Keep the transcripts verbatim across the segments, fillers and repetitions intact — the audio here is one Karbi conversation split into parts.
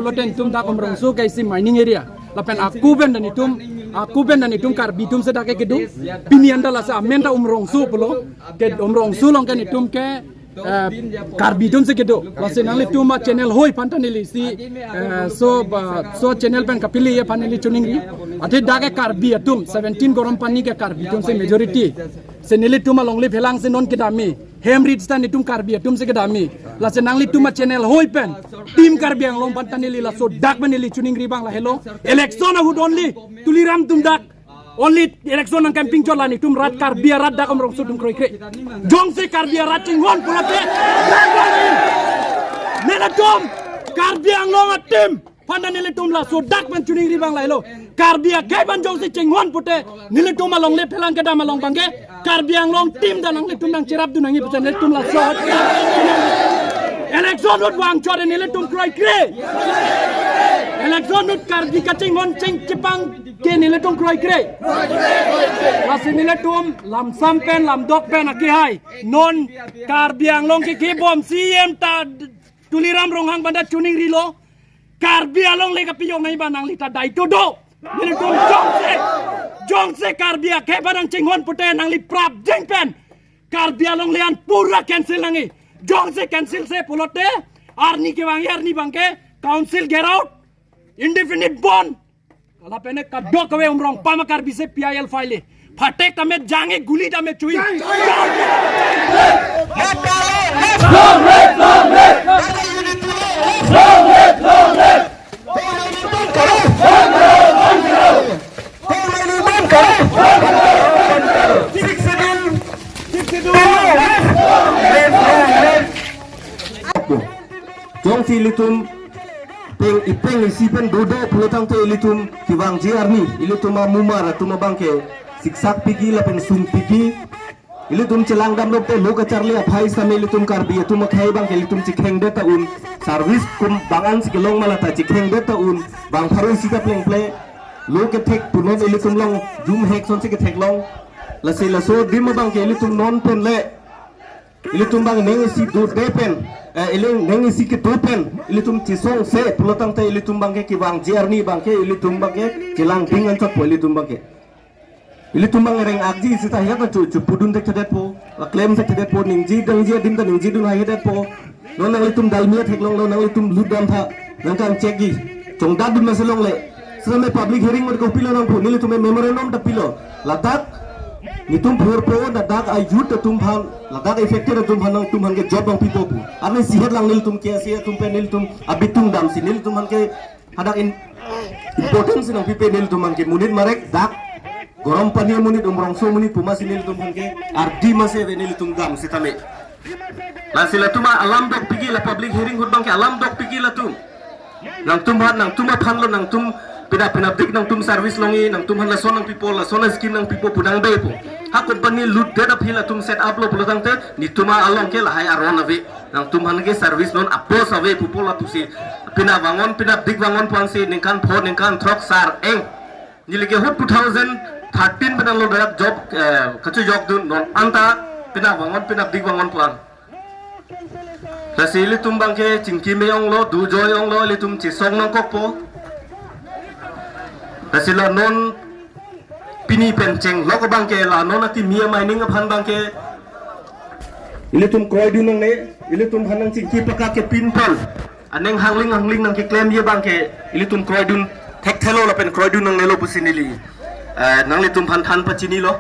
Kote netum dak Umrongso ke isi mining area. Lapen ako pen ta netum, ako pen ta netum Karbi atum si dak ke kedo. Pini anta lasi amen ta Umrongso pulo. Ke Umrongso along ke netum ke, eh, Karbi atum si kedo. Lasi nanglitum a-channel hoi aphan ta neli isi, eh, so, ba, so channel pen kapili aphan neli choningri. Athe dak ke Karbi atum, seventeen Garampani ke Karbi atum si majority. Si nelitum alongle phelang si non kedam me. Hem rit ta netum Karbi atum si kedam me. Lasi nanglitum a-channel hoi pen Team Karbi Anglong aphan ta neli laso dak pen neli choningri abang lahelo. Election ahut only Tuliram atum dak. Only election nang campaign chot la netum rat Karbi arat dak Umrongso atum kroikre. Jongsi Karbi arat chinghon pulote, nelitum Karbi Anglong a-team aphan ta nelitum laso dak pen choningri abang lahelo. Karbi akhei aphan jongsi chinghon pute, nelitum alongle phelang kedam along abangke Karbi Anglong team ta nanglitum nangcherapdun nangji pusi nelitum laso. Election ahut vangchot nelitum kroikre. Election ahut Karbi kachinghon chingchipang ke nelitum kroikre. Lasi nelitum lamsam pen lamdok pen akehai. Non Karbi Anglong ke kebom C E M ta Tuliram Ronghang aphan ta choningrilo. Karbi alongle kapijok nangji abang nangli ta daito do. Nelitum jongsi, jongsi Karbi akhei aphan nangchinghon pute nangli prapjin pen Karbi alongle an pura cancel nangji. Jongsi cancel se pulote arni kevang arni abangke council get out, indefinite bond. Lapen kadokave Umrong pama Karbi si P I L file. Phatek tame jange, guli tame chui. Jongsi ilitum peng ipeng isi pen dodo pulotangte ilitum kevangji arni, ilitum amumar atum abangke siksak piji lapen sung piji. Ilitum chelang damlok te lo kacharli aphai same ilitum Karbi atum akhei abangke ilitum chikheng det ta un. Service kum bang-an si kelong ma lata chikheng det ta un. Bang pharo isi ta plengple. Lo kethek punon ilitum along jum hek son si kethek long. Lasi laso adim abangke ilitum non pen le. Ilitum abang neng isi do de pen, eh, iling neng isi kedo pen, ilitum chesong se pulotangte ilitum abangke kevangji arni abangke, ilitum abangke chelang ding anchot po ilitum abangke. Ilitum abang reng-akji seta hiat ta chu, chu pudun thekthedetpo, la klem thekthedetpo, ningje dangji adim ta ningjidun haihedetpo. Non nanglitum dalmia theklonglo, nanglitum lut dam tha, nangkang check ji. Chongdatdun masi longle. Seta me public hearing mate kopilo nangpu, nelitum me memorandum ta pilo. Ladak netum phurpo, ladak a-youth atum aphan, ladak affected atum aphan, nangtum aphan ke job nangpipo pu. Arni sihet lang nelitum K S A atum pen nelitum abitung damsi nelitum aphan ke hadak in importance nangpipe nelitum aphan ke, monit marek dak Garampani monit, Umrongso monit pu masi nelitum aphan ke ardi masi ave nelitum dam sitame. Lasi latum alam dok piji, la public hearing ahut abangke alam dok piji latum. Nangtum aphan, nangtum aphan lo, nangtum pida pinadik nangtum service longji, nangtum aphan lason nangpipo, lason scheme nangpipo pu nangbepo. Ha company lut det aphi latum set up lo pulotangte netum along ke lahai aron ave. Nangtum aphan ke service non apos ave pupo lapusi. Pina vangon, pinadik vangon pu-an si ningkan pho, ningkan throk sar-eng. Neli ke ahut two thousand thirteen pen lo dak job, eh, kachojokdun, non anta pina vangon, pinadik vangon pu-an. Lasi ilitum abangke chingki me-onglo, dujoi onglo, ilitum chesong nangkokpo. Lasi la non pini pen chenglok abangke, la non akimi a-mining aphan abangke ilitum kroidun nangne, ilitum aphan nangchingki pakak ke pinpon. Aning hangling hangling nangkeklemji abangke ilitum kroidun thekthelo lapen kroidun nangnelo pusi neli, eh, nanglitum aphan than pachinilo.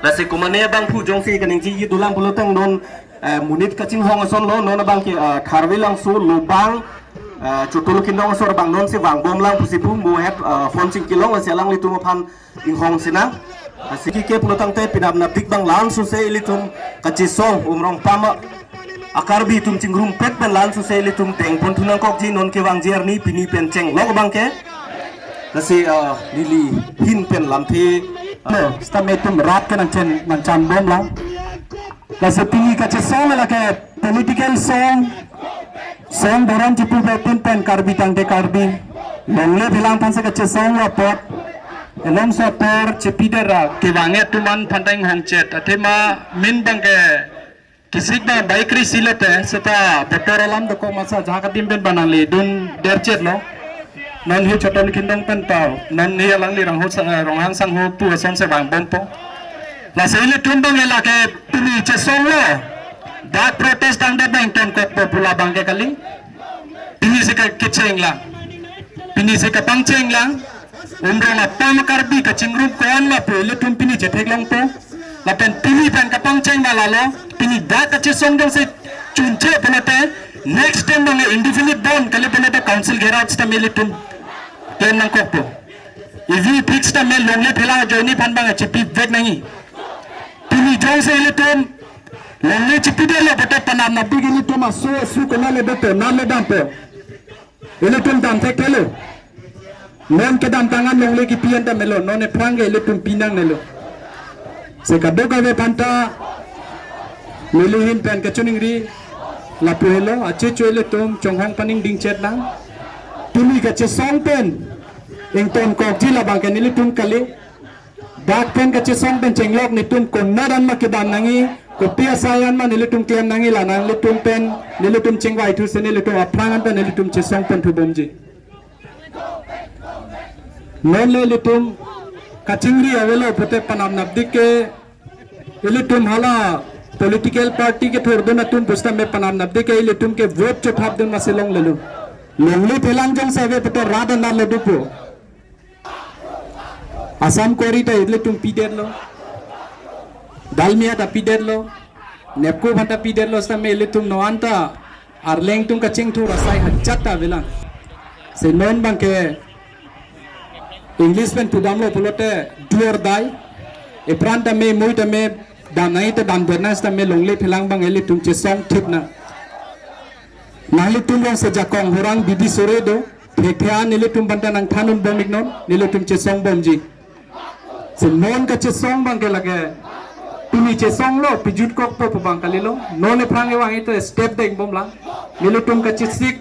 Lasi komane abang pu jongsi kaningjeji dolang pulotang non, eh, monit kachinghon ason lo, non abangke, eh, Tharve Langso, Lobang, eh, Chotolo Kindong asor abang non si vangbomlang pusi pu mo het, eh, phone chingkilong, lasi alanglitum aphan inghong sinang. Lasi ke pulotangte pina pinadik abang la-an sose ilitum kachesong Umrong pama a-Karbi atum chingrumpet pen la-an sose ilitum dengpon thu nangkokji, non kevangji arni pini pen chenglok abangke. Lasi, ah, neli ahin pen lamthe, ah, sitame itum rat ke nangchen nangchanbomlang. Lasi pini kachesong lake political song, song doron chipu betin pen Karbi tangte Karbi. Longle phelang aphan si kachesong lo apot. Elom so apor chipi dera kevang atum aphan ta inghongchet. Athema min abangke Kisik ba bike race si lote seta botor alam dokok masa jaha kadim pen ba nangli dun derchet lo. Non hi Choto Likhindong pen tau, non hi alangli Rangho sa-, eh, Ronghang Sangho pu ason se vangbompo. Lasi ilitum abang lake pini chesong lo. Dak protest tangdet abang ingtonkokpo pu labang ke kali. Pini si ke-, kecheng lang. Pini si kapangcheng lang. Umrong apam Karbi kachingrum ko-an ma pu ilitum pini chetheklongpo. Lapen pini pen kapangcheng ba lalo. Pini dak kachesong jongsi chunche pulote next time abang indefinite bandh kali pulote council gherao sitame ilitum klem nangkokpo. Ivi fix sitame longle phelang ajoine aphan abang chepivek nangji. Pini jongsi ilitum longle chepidetlo pulote panam nabi ke ilitum aso asu konat le dote, nat le dampo. Ilitum dam thekthelo. Non kedamtang an longle kipi an ta melo, non ephrang ke ilitum pinangnelo. Si kadokave aphanta neli ahin pen kachiningri lapu helo, achecho ilitum chonghong paningding chet lang. Pini kachesong pen ingtonkokji labang ke nelitum kali. Dak pen kachesong pen chenglok netum konat an ma kedam nangji, kopi asai an ma nelitum klem nangji, la nanglitum pen nelitum chingvai thu si nelitum aphrang an pen nelitum chesong ponthu bomji. Non le ilitum kachingri avelo pulote panam napdik ke ilitum hala political party kethurdun atum pusitame panam napdik ke ilitum ke vote chothapdun masi longlelo. Longle phelang jongsi ave pulote rat anat le dopo. Assam Quarry ta ilitum pidetlo. Dalmia ta pidetlo. NEEPCO aphanta pidetlo sitame ilitum non anta arleng atum kachingthur asai hajat ta avelang. Si non abang ke English pen pudamlo pulote do or die. Epran tame mui tame dam nangji ta damdet nang sitame longle phelang abang ilitum chesong thip nang. Nanglitum jongsi jakong hurang bidi sore do, thekthe an nelitum aphanta nangthandun bom iknon, nelitum chesong bomji. Si non kachesong abang ke lake pini chesong lo, pijutkokpo pu abang kalilo. Non ephrang ewang ito step deng bom lang. Nelitum kachesik,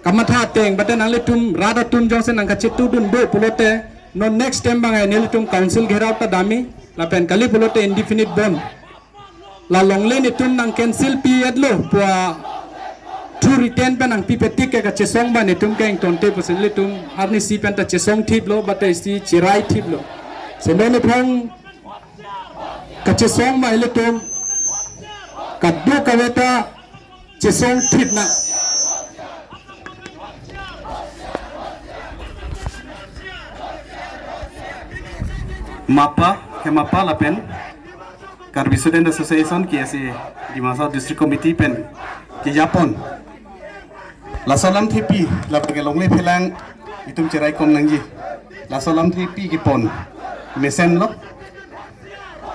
kamatha ateng, bate nanglitum rat atum jongsi nangkachetudun do pulote, non next time abang ai nelitum council gherao ta damji, lapen kali pulote indefinite bandh. La longle netum nang cancel pi-etlo pu a through written pen nangpipetik ke kachesong abang netum ke ingtonte pusi nelitum arnisi pen ta chesong thiplo, bate isi cherai thiplo. Si non ephrang kachesong abang ilitum kadokave ta chesong thip nang. Mapa, kemapa lapen Karbi Student Association, K S A, Dima Hasao District Committee pen kejapon. Laso alamthepi, lapen ke longle phelang itum cherai kom nangji. Laso alamthepi kepon mesenlo.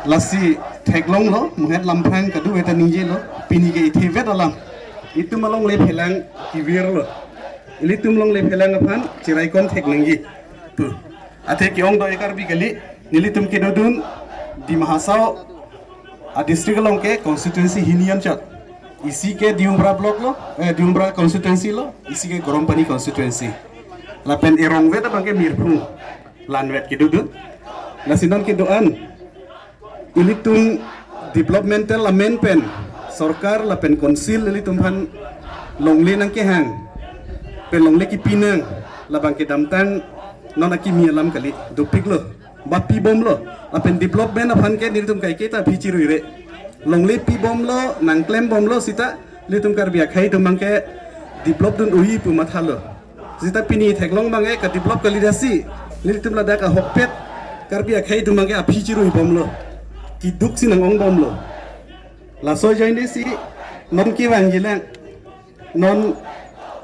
Lasi theklonglo, muhet lamphang kadokave ta ningjelo, pini ke ithevet alam. Itum alongle phelang kevirlo. Ilitum longle phelang aphan cherai kom thek nangji pu. Athe ke-ong do-e Karbi kali, nelitum kedodun Dima Hasao a district along ke constituency hini anchot. Isi ke Diyungbra block lo, eh, Diyungbra constituency lo, isi ke Garampani constituency. Lapen erongvet abang ke Mirphung, la-anvet kedodun. Lasi non kedo-an ilitum developmental amen pen sorkar lapen council ilitum aphan longle nangkehang pen longle kipi nang, labang kedamtang non akimi alam kali, dopiklo. Ba pibomlo, lapen development aphan ke nelitum kaiketa aphi chiruire. Longle pibomlo, nangklembomlo sita nelitum Karbi akhei atum abang ke develop dun unji pu mathalo. Sita pini theklong abang ke kadevelop kali dasi, nelitum ladak ahokpet Karbi akhei atum abang ke aphi chiruibomlo. Keduk si nang-ongbomlo. Laso ajoine si non kevangji lang. Non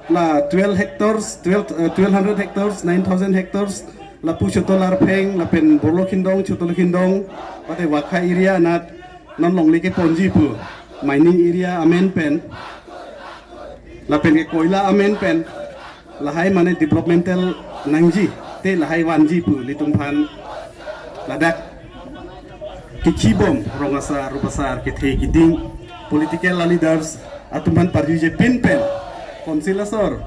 la twelve hectares, twelve, eh, twelve hundred hectares, nine thousand hectares, lapu Choto Larpheng, lapen Borlokhindong, Choto Likhindong, mate Wakha area anat non longle keponji pu, mining area amen pen, lapen ke koila amen pen, lahai mane developmental nangji, te lahai vanji pu ilitum aphan ladak kechibom, rong asar, rup asar, kethe keding, political leaders atum aphan parjuje pinpen, council asor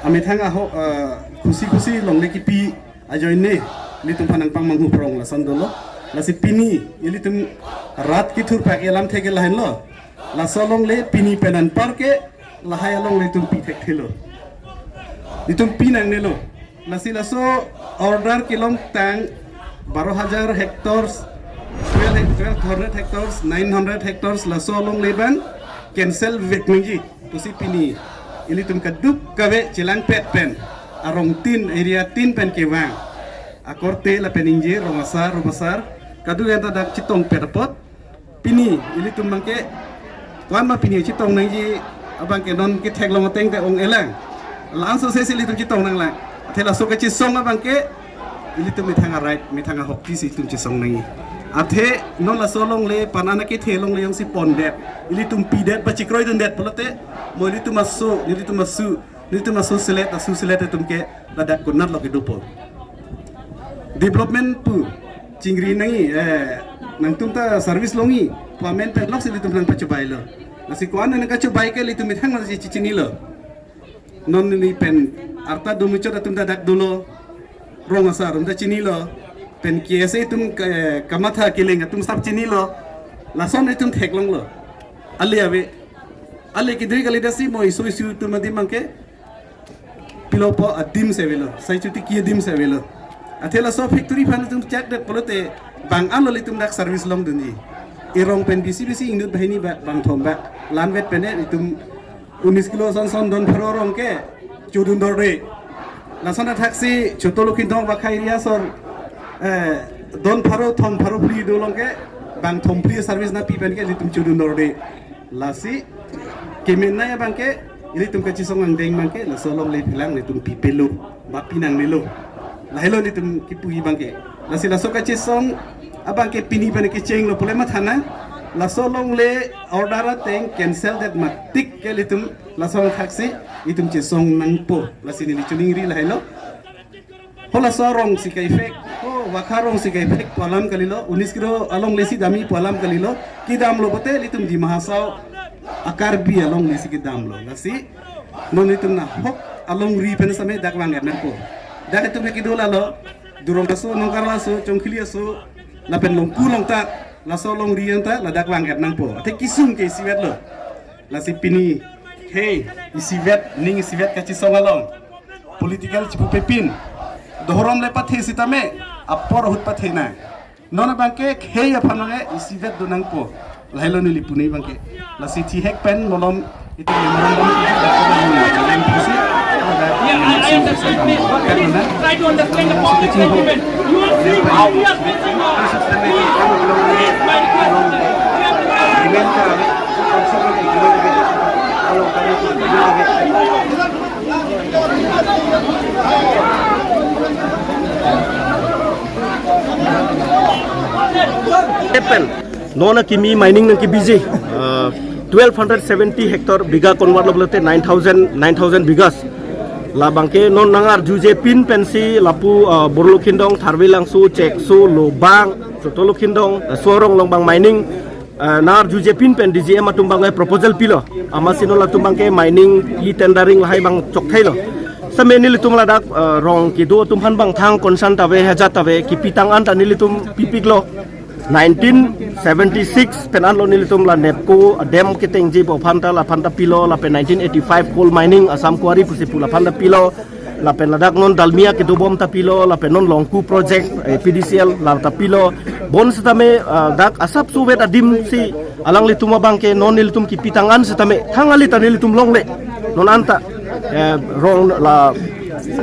amethang aho, eh, khusi khusi longle kipi ajoine ilitum aphan nangpangmanghu prong lason dolo. Lasi pini ilitum rat kethur pak alamthe ke lahenlo. Laso alongle pini pen anpar ke lahai alongle itum pi thekthelo. Itum pi nangnelo. Lasi laso order kelongtang baro hajar hectares, twelve, twelve hundred hectares, nine hundred hectares laso alongle abang cancel vek nangji pusi pini ilitum kadokave chelangpet pen arong tin, area tin pen kevang akorte lapen ingjir, rong asar, rong asar, kadokave anta dak chetongpet apot pini ilitum abangke, ko-an ma pini chetong nangji abangke non ketheklong ateng te ong-elang. La-an sose si ilitum chetong nanglang. Athe laso kachesong abangke ilitum methang a-right, methang ahokti si itum chesong nangji. Athe non laso alongle, panan akethe alongle jongsi pondet, ilitum pidet, ba chekroidundet pulote, mo ilitum aso, ilitum asu, ilitum aso selet, asu selet atum ke ladak konatlo kedopo. Development pu chingri nangji, eh, nangtum ta service longji pu amen pen lok si ilitum nangpachobailo. Lasi ko-an nangkachobai ke ilitum methang lasi chechinilo. Non neli pen arta domuchot atum ta dak dolo, rong asar atum ta chinilo, pen K S A atum ka-, kamatha keleng atum sap chinilo. Lason itum theklonglo. Ale ave, ale kedri kalidet si mo isu isu atum adim abangke pilopo adim si avelo, sai chotiki adim si avelo. Athe laso factory aphan itum chakdet pulote bang anlo ilitum dak service longdunji. Erong pen bisi bisi inut banghini bak, bangthom bak. La-anvet pen itum unis kilo son son don pharo arong ke chodun dorde. Lason athaksi Choto Lokhindong Wakha area asor, eh, don pharo thom pharo phli do along ke bangthom phli service nangpi pen ke ilitum chodun dorde. Lasi kemenei abangke ilitum kachesong angdeng abangke laso alongle phelang ilitum pipelo, ba pi nangnelo. Lahelo ilitum kipuji abangke. Lasi laso kachesong abangke pini pen kechenglo pule mathana. Laso alongle order ateng cancel det matik ke ilitum laso athaksi itum chesong nangpo. Lasi neli choningri lahelo. Ho laso arong si kaifek, ho Wakha arong si kaifek pu alam kalilo, unis kilo alongle si damji pu alam kalilo, kedamlo pulote ilitum Dima Hasao a-Karbi alongle si kedamlo. Lasi non itum nahok alongri pen same dak vang-et nangpo. Dak itum ke kedo lalo, Durong aso, Nongkarla aso, Chongkhili aso, lapen Longku Longtak, laso alongri anta ladak vang-et nangpo. Athe kesung ke isivetlo. Lasi pini, hey, isivet, ning isivet kachesong along political chipupepin. Dhorom le pathe sitame, apor ahut pathe na. Non abangke khei aphan abangke isivet do nangpo. Lahelo neli pune abangke. Lasi thihek pen malom itum memorandum Try to understand the political argument. You are saying how we are facing our, who is facing our, who is my request. Pen non akimi mining nangkebiji, uh, twelve hundred seventy hectare, bigha convert lo pulote nine thousand, nine thousand bighas. Labangke non nangarjuje pin pensi lapu, uh, Boro Lokhindong, Tharve Langso, Chekso, Lobang, Choto Lokhindong, uh, laso arong along abang mining, uh, nangarjuje pin pen D G M atum abangke proposal pilo. Amatsi non latum abangke mining e-tendering lahai abang choktheilo. Same nelitum ladak, uh, rong kedo atum aphan abang thang concern ta ave, hajat ta ave, kipitang an ta nelitum pipiklo. Nineteen seventy-six pen anlo nelitum la NEEPCO dam ketengji pu aphan ta, laphan ta pilo, lapen nineteen eighty-five coal mining Assam Quarry pusi pu laphan ta pilo, lapen ladak non Dalmia kedobom ta pilo, lapen non Longku project, eh, P D C L la ta pilo. Bonsitame, ah, dak asapso vet adim si alanglitum abangke non nelitum kipitang an sitame thang kali ta nelitum longle. Non anta, eh, rong la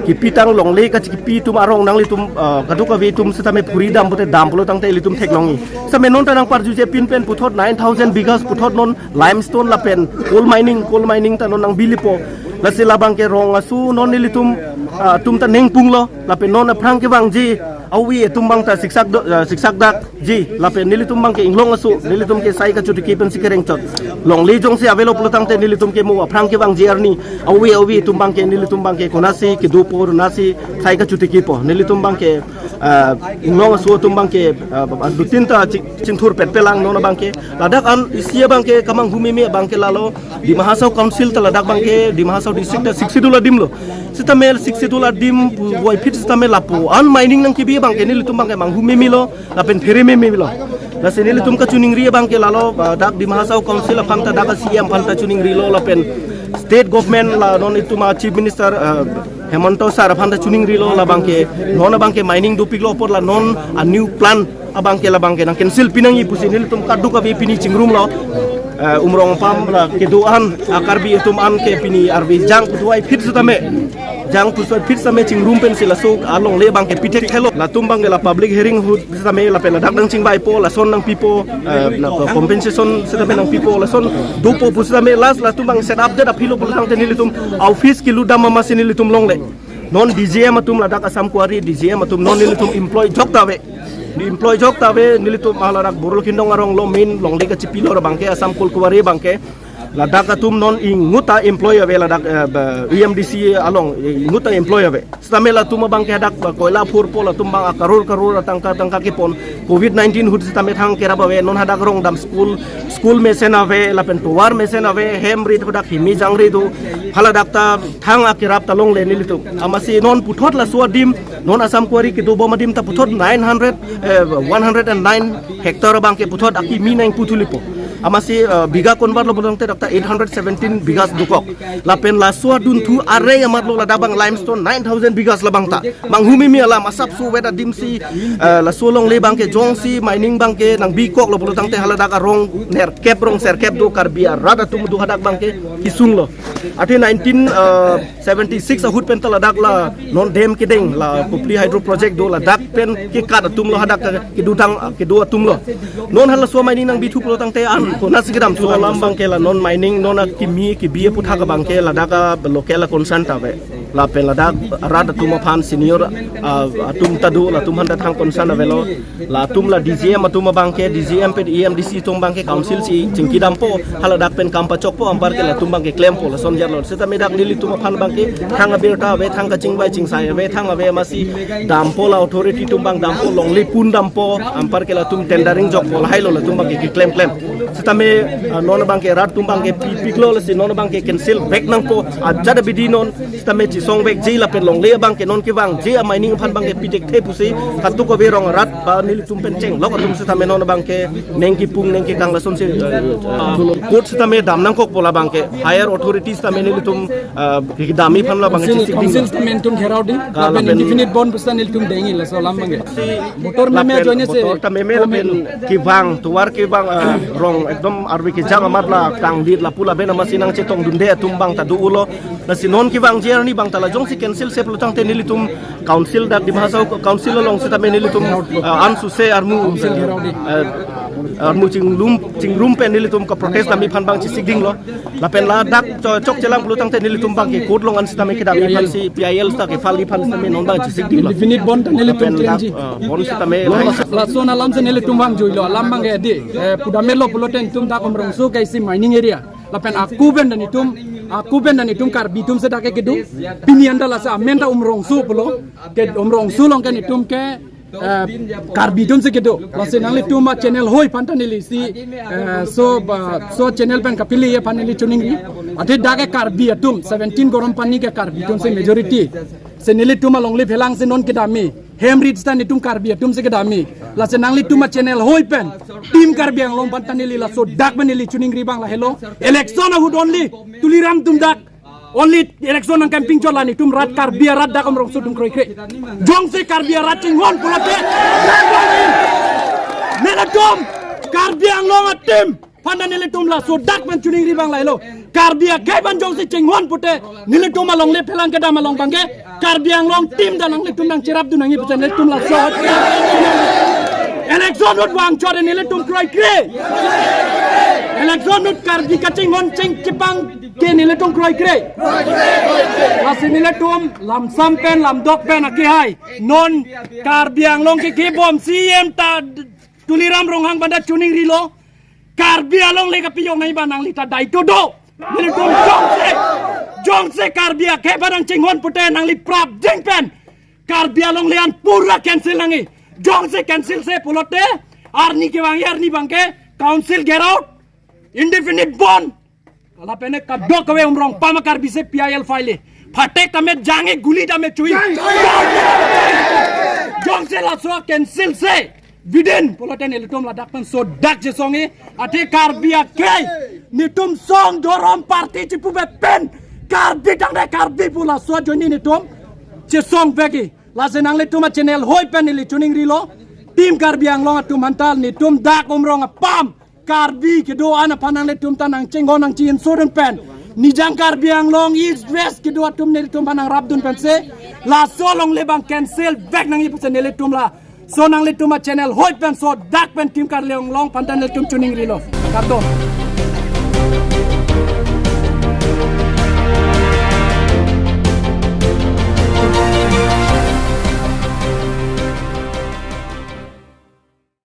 kipitang longle kachekipi atum arong nanglitum, ah, kadokave atum sitame phuri dam pulote dam pulo tangte ilitum theklongji. Same non ta nangparjuje pin pen puthot nine thousand bighas puthot non limestone lapen coal mining, coal mining ta non nangbili po. Lasi labangke rong aso non nelitum, ah, atum ta ningpunglo lapen non aphrang kevangji avi atum abang ta siksak do, ah, siksak dak ji, lapen nelitum abangke inglong aso, nelitum ke sai kachotiki pensi kereng chot. Longle jongsi avelo pulo tangte nelitum ke mo aphrang kevangji arni, avi avi atum abangke nelitum abangke konatsi kedo po, konatsi sai kachotiki po. Nelitum abangke, ah, inglong aso atum abangke, ah, dutin ta ching-, chingthur petpelang non abangke. Ladak an isi abangke kamanghu meme abangke lalo, Dima Hasao Council ta ladak abangke, Dima Hasao District ta Sixth Schedule adim lo. Sitame Sixth Schedule adim pu voiphit sitame lapu an mining nangkebi abangke nelitum abangke manghu meme lo, lapen phere meme lo. Lasi nelitum kachiningri abangke lalo, ah, dak Dima Hasao Council aphan ta, dak C M aphan ta chiningrilo lapen state government la non itum a Chief Minister, ah, Himanta sir aphan ta chiningrilo, labangke non abangke mining dopiklo apot la non a new plan abangke labangke nang cancel pinangji pusi nelitum kadokave pini chingrumlo. Eh, Umrongpam la kedo an, a Karbi atum an ke pini arve jang puthot phit setame, jang puthot phit setame chingrum pensi laso alongle abangke pithekthe lo. Latum abangke la public hearing ahut setame lapen ladak nangchingvaipo, lason nangpipo, eh, na compensation setame nangpipo, lason dopo pu setame last latum abang set up det aphi lo pulo tangte nelitum office kelutdam amatsi nelitum longle. Non D J M atum ladak Assam Quarry D J M atum non nelitum employ jok ta ave. Di employ jok ta ave, nelitum haladak Borlong Khindong arong lo main longle kachipilo ra abangke Assam Coal Quarry abangke. Ladak atum non inguta employ ave ladak, eh, ba, E M D C along, eh, inguta employ ave. Setame latum abangke hadak ba koila phurpo, latum abang a karor karor atangka tangka kepon. Covid nineteen ahut setame thang kerap ave, non hadak rong dam school, school mesen ave, lapen tovar mesen ave, hem rit hadak himi jangri do. Haladak ta thang akerap ta longle nelitum. Amatsi non puthot laso adim, non Assam Quarry kedobom adim ta puthot nine hundred, eh, one hundred and nine hectare abangke puthot akimi nangpu thulipo. Amatsi, eh, bigha convert lo pulo tangte dak ta eight hundred seventeen bighas dokok. Lapen laso adunthu areng amat lo ladak abang limestone nine thousand bighas labang ta. Manghumimi alam asapso vet adimsi, eh, laso alongle abangke jongsi mining abangke nangbikok lo pulo tangte haladak arong nerkep rong serkep do Karbi arat atum do hadak abangke kesung lo. Athe nineteen, eh, seventy six ahut pen ta ladak la non dam kedeng la Kopili Hydro Project do ladak pen kekat atum lo hadak ke-, kedutang, eh, kedo atum lo. Non halaso mining nangbithu pulo tangte an konatsi kedam so alam abangke la non mining non akimi kebi aputhak abangke ladak a local a concern ta ave. Lapen ladak arat atum aphan senior, ah, atum ta do, latum aphan ta thang concern avelo. Latum la D J M atum abangke, D J M pen E M D C atum abangke council si chingkidampo, haladak pen kam pachokpo, anparke latum abangke klempo, lason jatlo. Setame dak nelitum aphan abangke thang abirta ave, thang kachingvai chingsai ave, thang ave amatsi dampo, la authority atum abang dampo, longle pundampo, anparke latum tendering jokpo, lahai lo latum abangke keklem klem. Setame, ah, non abangke rat atum abangke pipiklo, lasi non abangke cancel back nangpo, ajat abidi non, setame chisong vekji lapen longle abangke non kevangji a mining aphan abangke pithekthe pusi kadokave rong arat ba nelitum pen chenglok atum setame non abangke neng kipung neng kikang lasonsi, eh, eh, court setame dam nangkokpo labangke higher authorities setame nelitum, eh, kedamji aphan labangke council, chisikding. Council setame nelitum gherao di, ka lapen lapen indefinite bond pusita nelitum dengji laso alam abangke. Motor meme lapen ajoine se motor ta meme kom lapen helo. Kevang, tovar kevang, eh, rong ekdom arve kejang amat la kangdit lapu lapen amatsi nangchetongdunde atum abang ta do-olo. Lasi non kevangji arni abang ta la jongsi cancel se pulo tangte nelitum council dak Dima Hasao Council along setame nelitum, eh, ansose armu, eh, armu chingrum, chingrum pen nelitum kaprotest damji aphan abang chisikdinglo. Lapen ladak cho-, chokchelang pulo tangte nelitum abangke court along an setame kedamji aphansi P I L ta kefile aphan setame non abang chisikdinglo. Indefinite bond ta nelitum lapen claim dak, ji. Eh, bond setame laso alam si nelitum vangjuilo, alam abangke di, eh, pudamelo pulote nelitum dak Umrongso ke isi mining area. Lapen ako pen ta nelitum, ako pen ta nelitum Karbi atum si dak ke kedo. Pini anta laso amen ta Umrongso pulo. Ke Umrongso along ke nelitum ke, eh, Karbi atum si kedo. Lasi nanglitum a channel hoi aphan ta neli si, eh, so ba, so channel pen kapili aphan neli chiningri. Athe dak ke Karbi atum, seventeen Garampani ke Karbi atum si majority. Si nelitum alongle phelang si non kedamji. Hem rit ta nelitum Karbi atum si kedamji. Lasi nanglitum a channel hoi pen Team Karbi Anglong aphan ta neli laso dak pen neli chiningri abang lahelo. Election ahut only Tuliram atum dak. Only election nang campaign chot la nelitum rat Karbi arat dak Umrongso atum kroikre. Jongsi Karbi arat chinghon pulote, nelitum Karbi Anglong a team aphan ta nelitum laso dak pen chiningri abang lahelo. Karbi akhei aphan jongsi chinghon pute nelitum alongle phelang kedam along abangke Karbi Anglong team ta nanglitum nangcherapdun nangji pusi nelitum laso. Election ahut vang chot nelitum kroikre. Election ahut Karbi kachinghon chingkipang ke nelitum kroikre. Lasi nelitum lamsam pen lamdok pen akehai. Non Karbi Anglong ke kebom C M ta Tuliram Ronghang aphan ta chiningrilo. Karbi alongle kapajok nangji abang nangli ta daito do. Nelitum jongsi, jongsi Karbi akhei aphan nangchinghon pute nangli prapjin pen Karbi alongle an pura cancel nangji. Jongsi cancel se pulote arni kevangji arni abangke council gherao, indefinite bond. Lapen kadokave Umrongpam a Karbi si P I L file. Phatek tame jangji, guli tame chuji. Jongsi laso cancel se Bidin pulote nelitum ladak pen sodak chesong-i, athe Karbi akhei, netum song dhorom party chipupe pen Karbi tangte Karbi pu laso ajoine netum chesongvek-i. Lasi nanglitum a-channel hoi pen neli choningrilo, Team Karbi Anglong atum aphan ta netum dak Umrong apam Karbi kedo-an aphan nanglitum ta nangchingho nangchi-insurance pen, Nijang Karbi Anglong East West kedo atum nelitum aphan nangrapdun pensi laso longle abang cancel vek nangji pusi nelitum laso nanglitum a-channel hoi pen sodak pen Team Karbi Anglong aphan ta nelitum choningrilo. Kardom.